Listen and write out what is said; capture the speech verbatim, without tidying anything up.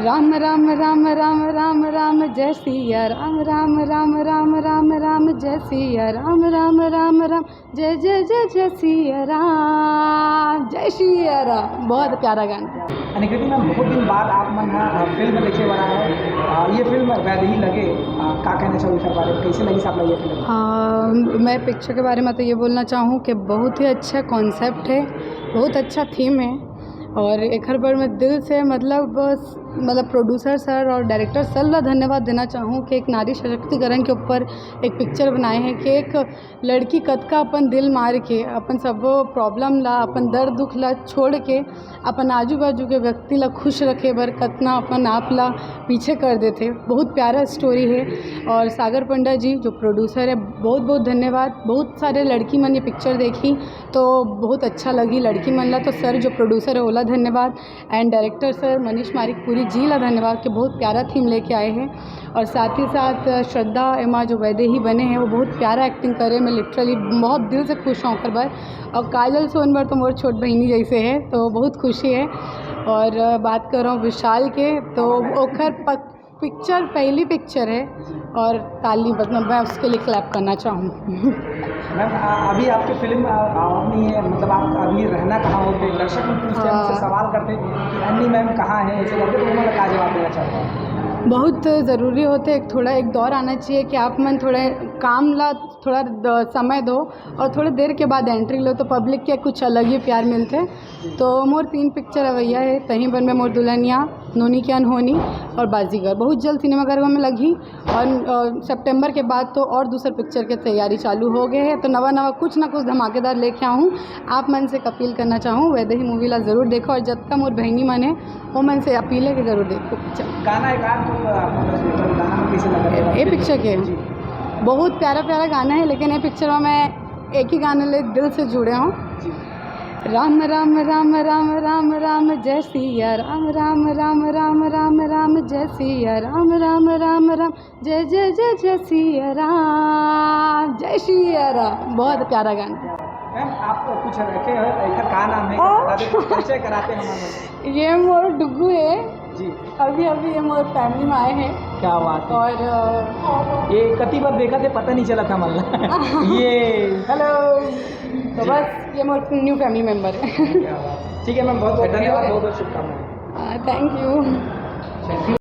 राम राम राम राम राम राम जय सिया राम, राम राम राम राम राम जय सिया राम, राम राम राम जय जय जय जय सिया राम, जय सिया राम। बहुत प्यारा गाना। अनिकृति मैम, बहुत दिन बाद आप मन ह फिल्म देखे वाला है, ये फिल्म वैदेही लगे, का कहना चाहूँ एकर बारे में, कैसे लगी आप लोग ये फिल्म? हाँ, मैं पिक्चर के बारे में तो ये बोलना चाहूँ कि बहुत ही अच्छा कॉन्सेप्ट है, बहुत अच्छा थीम है, और एकर पर मैं दिल से मतलब मतलब प्रोड्यूसर सर और डायरेक्टर सर ला धन्यवाद देना चाहूँ कि एक नारी सशक्तिकरण के ऊपर एक पिक्चर बनाए हैं कि एक लड़की कतका अपन दिल मार के अपन सब प्रॉब्लम ला, अपन दर्द दुख ला छोड़ के अपन आजू बाजू के व्यक्ति ला खुश रखे बर कतना अपन आप ला पीछे कर देथे। बहुत प्यारा स्टोरी है। और सागर पंडा जी जो प्रोड्यूसर है, बहुत बहुत धन्यवाद। बहुत सारे लड़की मन ये पिक्चर देखी तो बहुत अच्छा लगी लड़की मन ला। तो सर जो प्रोड्यूसर है ओला धन्यवाद, एंड डायरेक्टर सर मनीष मारिकपुरी जी ला धन्यवाद कि बहुत प्यारा थीम लेके आए हैं। और साथ ही साथ श्रद्धा एमा जो वैदेही बने हैं वो बहुत प्यारा एक्टिंग करे। मैं लिटरली बहुत दिल से खुश हूँ ओकर बर। और काजल सोनवर तो मोर छोट बहिनी जैसे है, तो बहुत खुशी है। और बात कर रहा हूँ विशाल के, तो ओखर पक पिक्चर पहली पिक्चर है और ताली, मतलब मैं उसके लिए क्लैप करना चाहूँगी। मैम, अभी आपकी फिल्म आउट नहीं है, मतलब आप अभी रहना कहाँ हो? दर्शक लोग पूछते हैं, मुझसे सवाल करते हैं कि अन्नी मैम कहाँ है, ऐसे करके, तो उन्होंने क्या जवाब देना चाहता हूँ? बहुत ज़रूरी होते, एक थोड़ा एक दौर आना चाहिए कि आप मन थोड़ा काम ला थोड़ा समय दो और थोड़ी देर के बाद एंट्री लो, तो पब्लिक के कुछ अलग ही प्यार मिलते। तो मोर तीन पिक्चर अवैया है, तहीं बन में मोर दुल्हनिया, नोनी के अनहोनी और बाजीगर। बहुत जल्द सिनेमाघर में लगही और सितंबर के बाद तो और दूसर पिक्चर के तैयारी चालू हो गए है। तो नवा नवा कुछ ना कुछ धमाकेदार लेके आहूँ। आप मन से एक अपील करना चाहूँ, वैदेही मूवी ला जरूर देखो और जतका मोर बहनी मन है वो मन से अपील है कि जरूर देखो पिक्चर। गाना एक आध तो आप मतलब गाना में कैसे लगा? ये पिक्चर के बहुत प्यारा प्यारा गाना है, लेकिन ये पिक्चर में मैं एक ही गाने ले दिल से जुड़े हूँ। राम राम राम राम राम राम जय सिया राम, राम राम राम राम राम जय सिया राम, राम राम राम जय जय जय जय सिया राम, जय सिया राम। बहुत प्यारा गाना। मैम, आप तो कुछ रखे हो, एकर का नाम है? बता दे, कुछ परिचय कराते हैं हमारे। ये मोर डुगू है। जी। अभी अभी ये मोर फैमिली में आए हैं। क्या बात है। और ये कति बार देखा थे, पता नहीं चला था मतलब। ये हेलो। तो बस ये मोर न्यू फैमिली मेंबर है। ठीक है मैम, बहुत बहुत धन्यवाद, बहुत बहुत शुभकामनाएं। Thank you.